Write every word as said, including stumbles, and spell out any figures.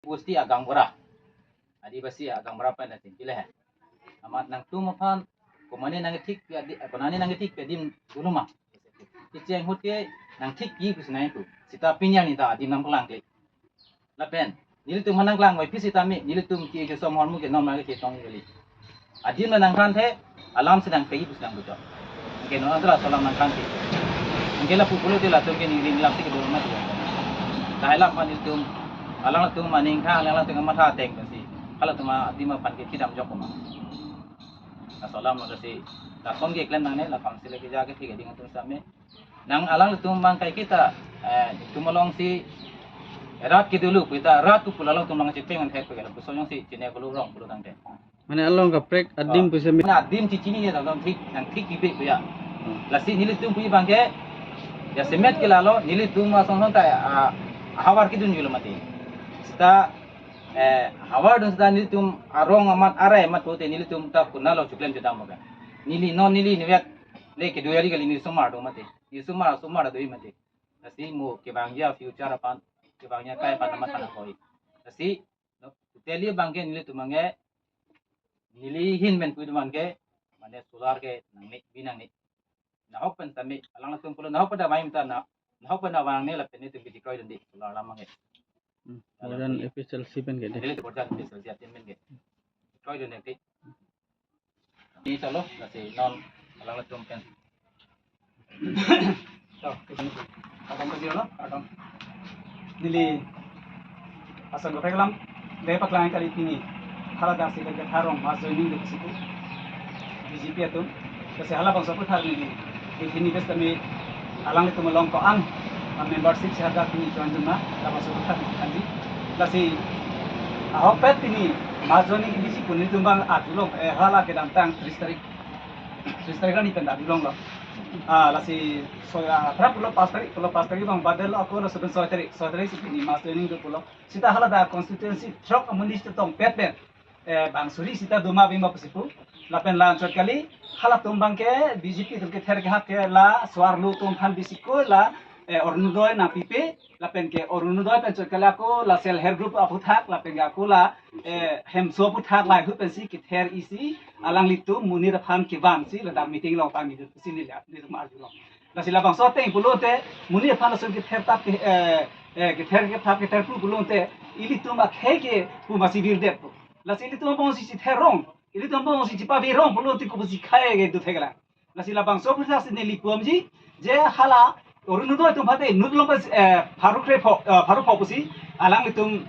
Kusti agaonbura. Adivasi agaonbura pen atin kile he. Amat nangtum aphan komane nangkethik pi adi, konane nangkethik pi adim dolo ma. Kecheng ahut ke nangthik pi pusi nangpu. Seta pini arni ta adim nangpaklangkle. Lapen nelitum aphan nangklang bai pi seta me, nelitum ke ejo som hormu ke normal ke chetong kali. Adim la nangthan the, alam si nangpei pusi nangpuchot. Anke non antara aso alam nangthan the. Anke lapu pulote latum ke ningri lam si kedo ma dia. Lahai lam aphan nelitum, alangtum aning tha, alangtum matha ateng si. Halatum adim aphan ke kedam jok ma. Laso alam lo si. Lason keklem nangne, la council keja kethik ading atum same. Nang alangtum abang kaiketa, eh, itum along si rat kedolo pu ta, rat kepu alangtum nangchepeng an thek pu ke lapuson jongsi chine kolo rong pulo tangte. Mane along kaprek adim, ah, pusi me. Mane adim chechinine ta nangthik, nangthik kibe pu ya. Hmm. Lasi nelitum pu abang ke, jasemet ke lalo, nelitum asong song ta, ah, havar kedun julo mati. Seta, eh, havar dun seta nelitum arong amat arai amat pute nelitum ta konatlo choklem chodam ke. Neli non neli nivet le kedo ari kali, neli osomar do mati. Neli osomar, osomar do mati. Lasi mo kevangji afuture aphan, kevangji akai aphan amat aphan koi. Lasi, no, totally abang ke nelitum abang ke, neli ahin pen pu abang ke, mane solar ke nangne, bi nangne. Nahok pen tame, alangtum pulo nahok pen damai mita na, nahok pen abang ne lapen nelitum ke dikoi dun di, solar alam abang ke. Hmm, modern alam ke. F H L C pen ke de. Neli borjan F H L C atin pen ke. Dikoi dun di. Ni chalo, lasi non alangtum pen. To, kardom kardom. Neli asal gopek lam, le paklang kali pini. Hala dak si ke tharong mass joining do pusi pu. B J P atum. Lasi halabangso aputhak neli. Di pini bes kami alanglitum along ko-an, ah, membership si hadak pini join dun ma, halabangso aputhak neli. Lasi ahokpet pini mass joining kebi si pu nelitum abang adulong, eh, hala kedamtang tris tarik. Tris tarik arni pen adulonglo. Ah, lasi so, ah, pra pulo pas tarik, pulo pas tarik abang badal ako laso pen soi tarik, soi tarik si pini mass joining do pulo. Seta hala dak constituency throk amonit chetongpet pen, eh, bang suri seta do ma bima pusi pu. Lapen la anchot kali, halatum abang ke B J P atum kether kehap ke la so-arlo atum aphan bisi ko la, eh, Orunodoi nangpipe, lapen ke Orunodoi pen chot kali ako la self help group aputhak, lapen ke ako la, eh, hemso aputhak lahai ahut pensi kether isi, alanglitum monit aphan kevan si ladak meeting along pangni dun pusi neli, nelitum arjulong. Lasi labangso ateng pulote, monit aphan lason kether tap ke, eh, eh, kether kethap kether pu pulote, ilitum akhei ke pu masi birdet pu. Lasi ilitum abang si chether rong, ilitum abang si chepave rong pulote kopusi khei ke do theklang. Lasi labangso aputhak si neli pu-amji, je hala Orunodoi atum phate inut along pas, eh, pharo krepho, eh, pharo pho pusi, alanglitum